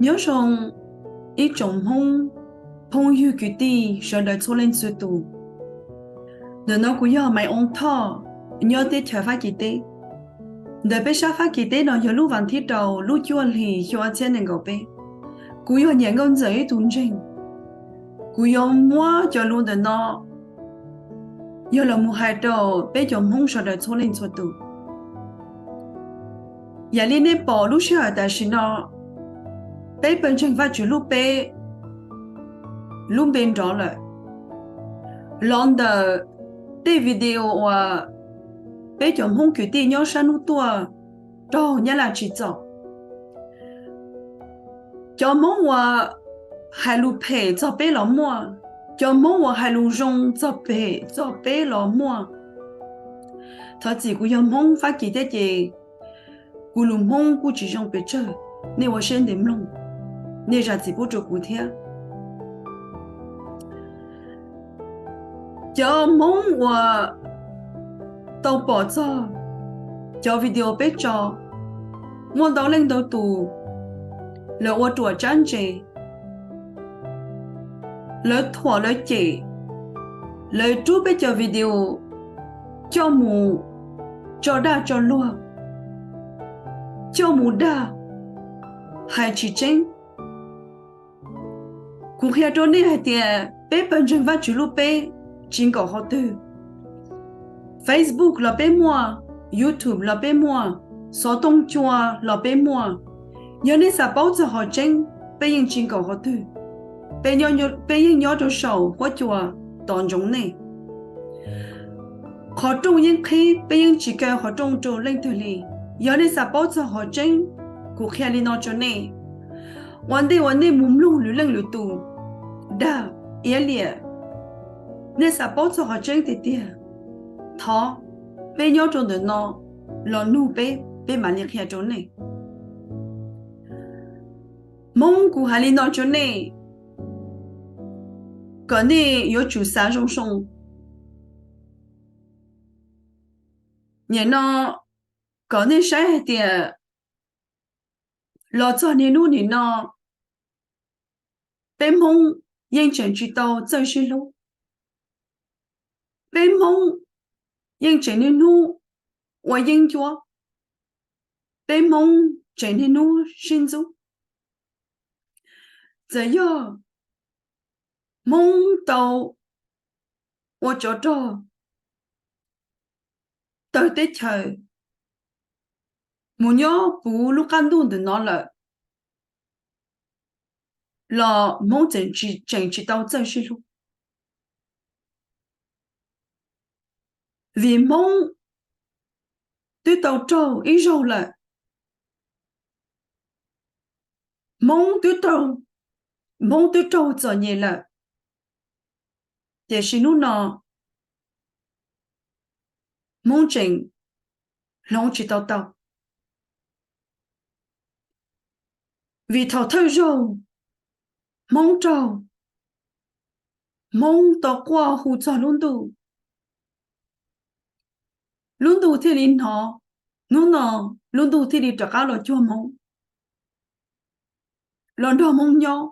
Nyob zoo ib tsoom Hmoob phooj ywg kwv tij sawv daws txhua leej txhua tus. Ntawm no kuv yog Maiv Oov Thoj, nyob teb chaws Fab Kis teb. Ntawm peb sab Fab Kis teb no yog lub vas thib rau lub cuaj hlis xyoo ob txhiab nees nkaum peb. Kuv yog Nyiam Nkauj Ntxawm ib tug ntseeg. Kuv yuav muab cov lus ntawm no yog los mus hais rau peb cov Hmoob sawv daws txhua leej txhua tus. Yam li nej pom lub sij hawm tam sim no, peb pawg ntseeg Vajtswv hlub peb lub npe nrov lawm los ntawm tej video uas peb cov Hmoob kwv tij nyob sab hnub tuaj raug Nyab Laj tsim txom. Cov Hmoob uas hais lus phem txog peb los muaj, cov Hmoob uas hais lus zoo txog phem txog peb los muaj. Thov txim, kuv yog Hmoob Fab Kis thiab ces kuv lus Hmoob kuj tsis zoo pes tsawg, nej ua siab ntev mloog, nej zam txim pub rau kuv thiab. Cov Hmoob uas tau pom txog cov video peb tso, muaj ntau leej ntau tus lawv ua ruam tsab ntse, lawv thuam lawv cem, lawv rub peb cov video coj mus tso dag tso luag, coj mus dag, hais tsis tseeb. Kuv qhia rau nej hais tias peb pawg ntseeg Vajtswv hlub peb tsis nkaum qhov twg. Facebook los peb muaj, YouTube los peb muaj, xov tooj cua los peb muaj. Yog nej xav paub txog qhov tseeb, peb yeej tsis nkaum qhov twg. Peb yeej nyob rau saum huab cua tos ntsoov nej. Qhov rooj yeej qhib, peb yeej tsis kaw qhov rooj rau leej twg li. Yog nej xav paub txog qhov tseeb, kuv qhia li no rau nej. Ua ntej uas nej mus mloog lwm leej lwm tus dag iab liam, nej xav paub txog qhov tseeb tiag tiag, thov peb nyob rau ntawm no los nug peb, peb mam li qhia rau nej. Hmoob, kuv hais li no rau nej, kom nej yuav tsum xav zoo zoo. Nim no kom nej saib hais tias los txog niaj hnub nim no, peb Hmoob yeej tseem tsis tau txawj sib hlub. Peb Hmoob yeej tseem niaj hnub ua yeeb ncuab, peb Hmoob tseem niaj hnub sib ntxub. Txawm yog Hmoob tau ua tsov rog tawg teb chaws mus nyob puv lub qab ntuj ntawm no lawm los Hmoob tseem tsis tau txawj sib hlub. Vim Hmoob twb tau raug ib zaug lawm, Hmoob twb raug, Hmoob twb raug txom nyem lawm, tiam sis hnub no Hmoob tseem hloov tsis tau tau. Vim thaum thawj zaug Hmoob raug, Hmoob tau quaj hu txog lub ntuj, lub ntuj thiaj li hnov. Hnub no lub ntuj thiaj li rov qab los cuag Hmoob, los nrog Hmoob nyob,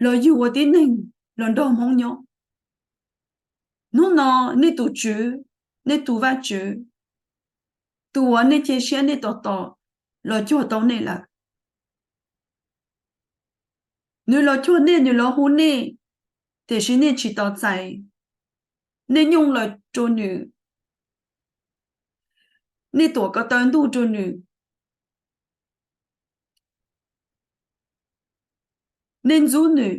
los yug ua tib neeg los nrog Hmoob nyob. Hnub no nej tus Tswv, nej tus Vajtswv, tus uas nej cia siab nej tos tos los cuag tau nej lawm. Nws los cuag nej, nws los hu nej, tiam sis nej tsis tos txais. Nej nyooj lawm rau nws, nej tuam ko taw ntuj rau nws, nej ntxub nws,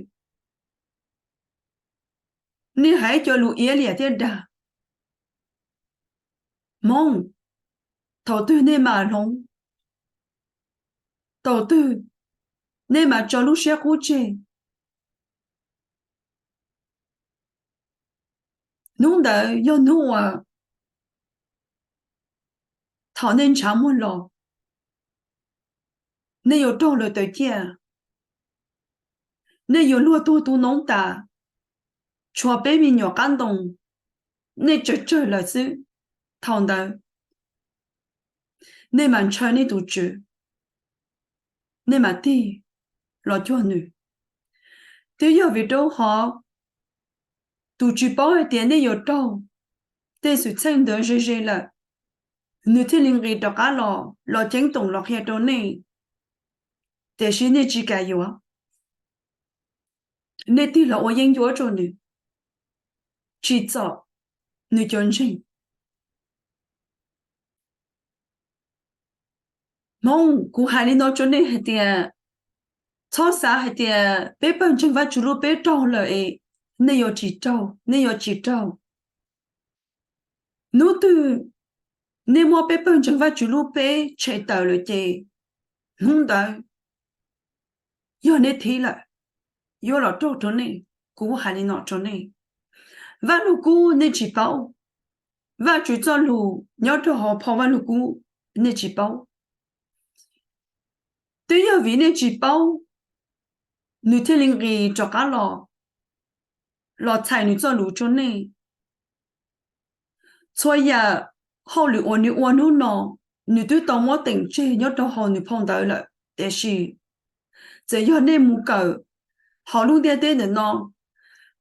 nej hais cov lus iab liam thiab dag. Hmoob, thaum twg nej mam hloov? Thaum twg nej mam tso lub siab qub tseg? Hnub ntawd yog hnub uas thaum nej ntshav muag los, nej yuav raug lawv tawv ciaj, nej yuav luag tuag tu noob tas, tshuav peb me nyuam qab ntoo, nej tsawg tsawg lawm xwb. Thaum ntawd nej mam ntshaw nej tus Tswv. nej mam tig los cuag nws. Twb yog vim rau qhov tus Tswv paub hais tias nej yuav raug tej xwm txheej ntawd ze ze lawm, nws thiaj li nqis rov qab los, los ceeb toom los qhia rau nej, tiam sis nej tsis kam yuav. Nej tig los ua yeeb ncuab rau nws, tsim txom nws cov ntseeg. Hmoob, kuv hais li no rau nej hais tias, txhob xav hais tias peb pawg ntseeg Vajtswv lub peb raug lawm es nej yuav tsis raug, nej yuav tsis raug. Hnub twg nej muab peb pawg ntseeg Vajtswv lub peb tshem tawm lawm ces hnub ntawd yog nej thib lawm, yuav los raug rau nej. Kuv hais li no rau nej, Vaj Lug Kub nej tsis paub, Vajtswv txoj lus nyob rau hauv phau Vaj Lug Kub nej tsis paub. Twb yog vim nej tsis paub, nws thiaj li nqis rov qab los, los txhais nws txoj lus rau nej. Txhua yam hauj lwm uas nws ua hnub no, nws twb tau muab teem tseg nyob rau hauv nws phau ntawv lawm, tiam sis txawm yog nej mus kawm hauv lub ntiaj teb ntawm no,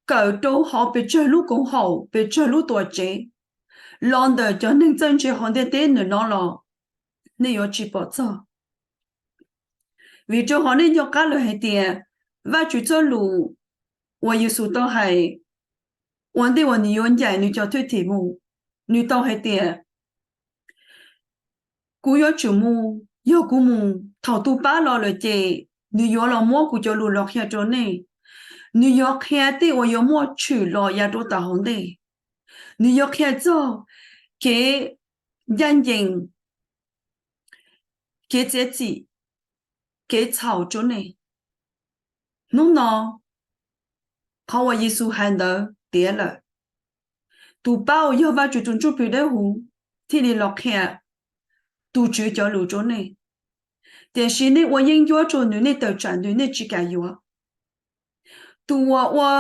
kawm rau hauv pes tsawg lub koom haum, pes tsawg lub tuam tsev, los ntawm cov neeg txawj ntse hauv ntiaj teb ntawm no los, nej yuav tsis pom txog. Vim rau qhov nej nco qab lawm hais tias Vajtswv txoj lus uas Yexus tau hais ua ntej uas nws yuav ncaim nws cov thwj tim mus, nws tau hais tias, kuv yuav tsum mus, yog kuv mus, thaum tus pab los lawm ces nws yuav los muab kuv cov lus los qhia rau nej. Nws yuav qhia tej uas yuav muaj tshwm los yav rau tom hauv ntej. Nws yuav qhia txog kev ncaj ncees, kev txiav txim, kev txhaum rau nej. Hnub no, qhov uas Yexus hais ntawd tiav lawm. Tus pab uas yog Vajtswv tus Ntsuj Plig Dawb Huv thiaj li los qhia tus Tswv cov lus rau nej. Tiam sis nej ua yeeb ncuab rau nws, nej tawm tsam nws, nej tsis kam yuav. Tus uas ua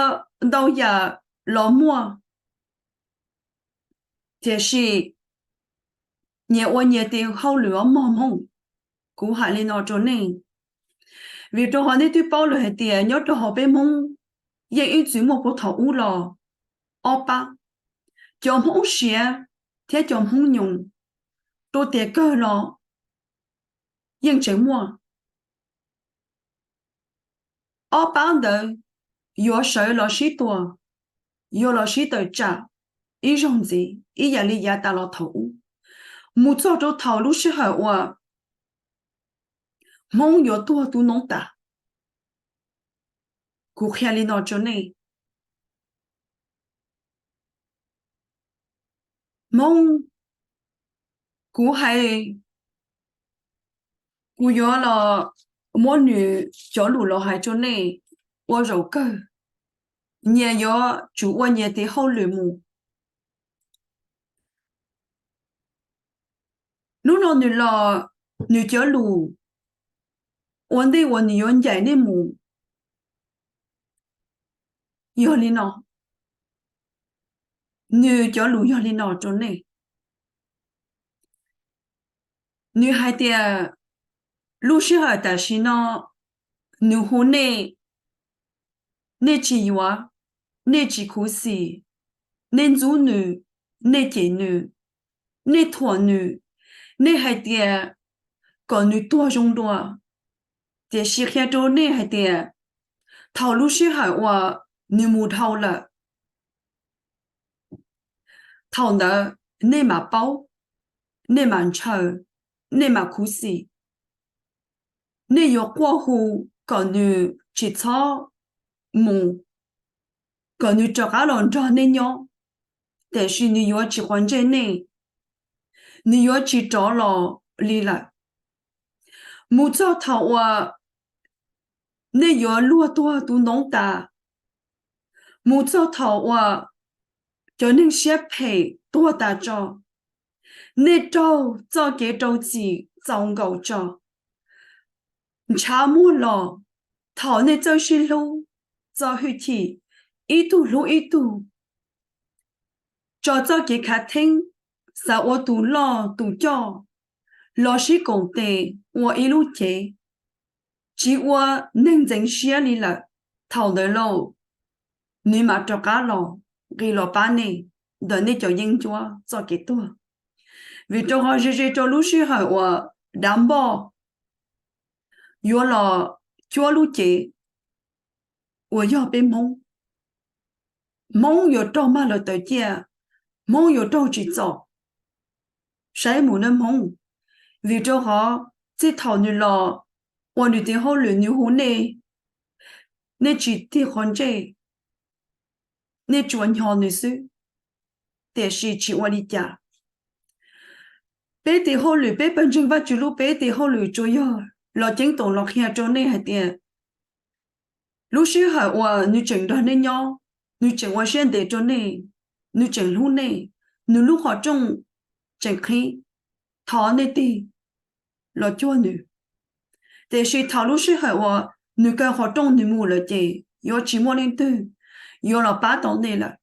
ntau yam los muaj, tiam sis nyias ua nyias tes hauj lwm os mog Hmoob. Kuv hais li no rau nej, vim rau qhov nej twb paub lawm hais tias nyob rau hauv peb Hmoob yeej ib txwm muaj puag thaum ub los ob pab, cov Hmoob siav thiab cov Hmoob nyoos, rau tias kawg los yeej tseem muaj. Ob pab ntawd yuav sawv los sib tua, yuav los sib tawm tsam ib zaug ntxiv ib yam li yav tas los thaum ub, mus txog rau thaum lub sij hawm uas Hmoob yuav tuag tu noob tas. Kuv qhia li no rau nej, Hmoob, kuv hais, kuv yuav los muab nws cov lus los hais rau nej ua zaum kawg, nyias yuav tsum ua nyias tes hauj lwm mus. Hnub no nws los, nws cov lus ua ntej uas nws yuav ncaim nej mus yog li no, nws cov lus yog li no rau nej. Nws hais tias lub sij hawm tam sim no nws hu nej, nej tsis yuav, nej tsis khuv xim, nej ntxub nws, nej cem nws, nej thuam nws, nej hais tias kom nws tuag zoo dua. Tiam sis qhia rau nej hais tias thaum lub sij hawm uas nws mus dhau lawm, thaum ntawd nej mam paub, nej mam ntshaw, nej mam khuv xim. Nej yuav quaj hu kom nws tsis txhob mus, kom nws rov qab los nrog nej nyob, tiam sis nws yuav tsis quav ntsej nej, nws yuav tsis rov los li lawm. Mus txog thaum uas nej yuav luag tuag tu noob tas, mus txog thaum uas cov neeg siab phem tuag tas tso, nej raug txoj kev rau txim txaus nkaus tso. Ntshav muag los, thaum nej txawj sib hlub, txo hwj chim, ib tug hlub ib tug, tso txoj kev khav theeb, xav ua tus loj tus coj, los sib koom tes ua ib lub cev. tsis ua neeg ntxeev siab li lawm. Thaum ntawd lauj, nws mam rov qab los nqis los pab nej ntawm nej cov yeeb ncuab txoj kev tuag. Vim rau qhov ze ze rau lub sij hawm uas dav npoj yuav los cuab lub cev uas yog peb Hmoob. Hmoob yuav raug mag lawv tawv ciaj, Hmoob yuav raug tsim txom, saib mus nawb Hmoob. Vim rau qhov txij thaum nws los ua nws tes hauj lwm nws hu nej, nej tsis tig qhov ntsej, nej tsuas nyo nws xwb, tiam sis tsis ua li cas. Peb tes hauj lwm, peb pawg ntseeg Vajtswv lub, peb tes hauj lwm tsuas yog los ceeb toom los qhia rau nej hais tias lub sij hawm uas nws tseem nrog nej nyob, nws tseem ua siab ntev rau nej, nws tseem hlub nej, nws lub qhov rooj tseem qhib, thov nej tig los cuag nws. Tiam sis thaum lub sij hawm uas nws kaw qhov rooj nws mus lawm ces yuav tsis muaj leej twg yuav los pab tau nej lawm.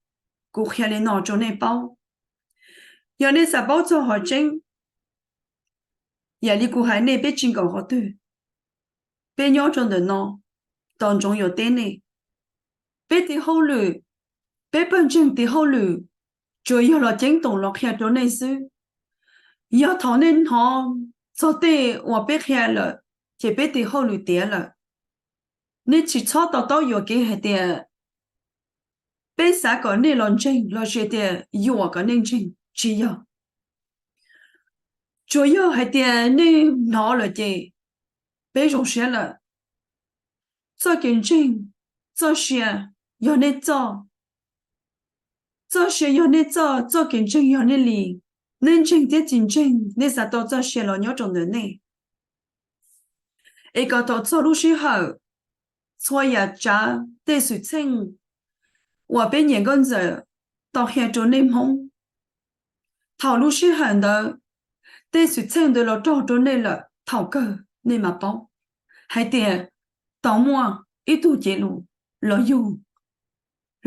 Kuv qhia li no rau nej paub, yog nej xav paub txog qhov tseeb, yam li kuv hais nej, peb tsis nkaum qhov twg, peb nyob rau ntawm no, tos ntsoov yuav teb nej. Peb tes hauj lwm, peb pawg ntseeg tes hauj lwm tsuas yog los ceeb toom los qhia rau nej xwb. Yog thaum nej hnov txog tej uas peb qhia lawm ces peb tes hauj lwm tiav lawm. Nej tsis txhob to taub yuam kev hais tias peb xav kom nej los ntseeg los sis tias yuam kom nej ntseeg, tsis yog. Tsuas yog hais tias nej hnov lawm ces peb zoo siab lawm. Txoj kev ntseeg, txoj sia yog nej txoj, txoj sia yog nej txoj, txoj kev ntseeg yog nej li. Nej ntseeg thiab tsis ntseeg, nej xav tau txoj sia los nyob rau ntawm nej. Es kom thaum txog lub sij hawm, txhua yam tsav tej xwm txheej uas peb niam nkauj ntxawm tau qhia rau nej Hmoob, thaum lub sij hawm ntawd tej xwm txheej ntawd los raug rau nej lawm, thaum kawg nej mam paub hais tias tau muaj ib tug cev lus los yug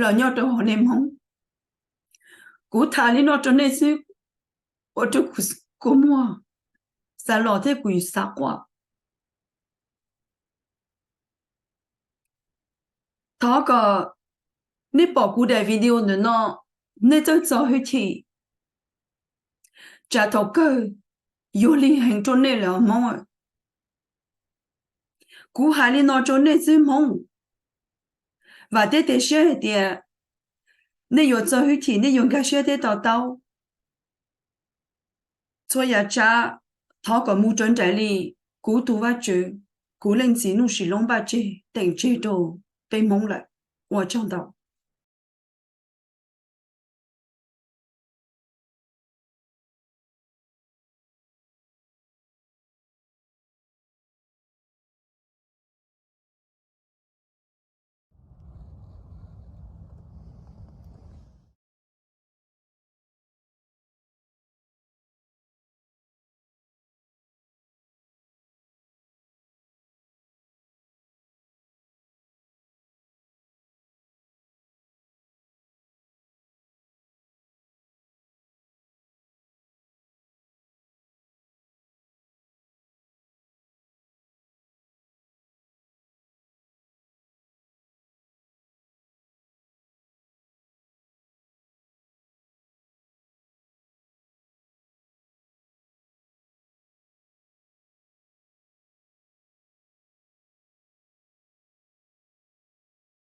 los nyob rau hauv nej Hmoob. Kuv tham li no rau nej xwb, ua rau kuv kua muag xav los thiab kuv xav quaj. Thov kom nej pom kuv daim video ntawm no, nej txawj txo hwj chim, tsam thaum kawg yuav lig heev rau nej lawm Hmoob. Kuv hais li no rau nej xwb Hmoob, vam thiab cia siab hais tias nej yuav txo hwj chim, nej yuav nkag siab thiab to taub. Txhua yam tsav thov kom mus raws nraim li kuv tus Vajtswv, kuv Leej Txiv Nuj Sis Loob npaj tseg teem tseg rau peb Hmoob lawm. Ua tsaug ntau.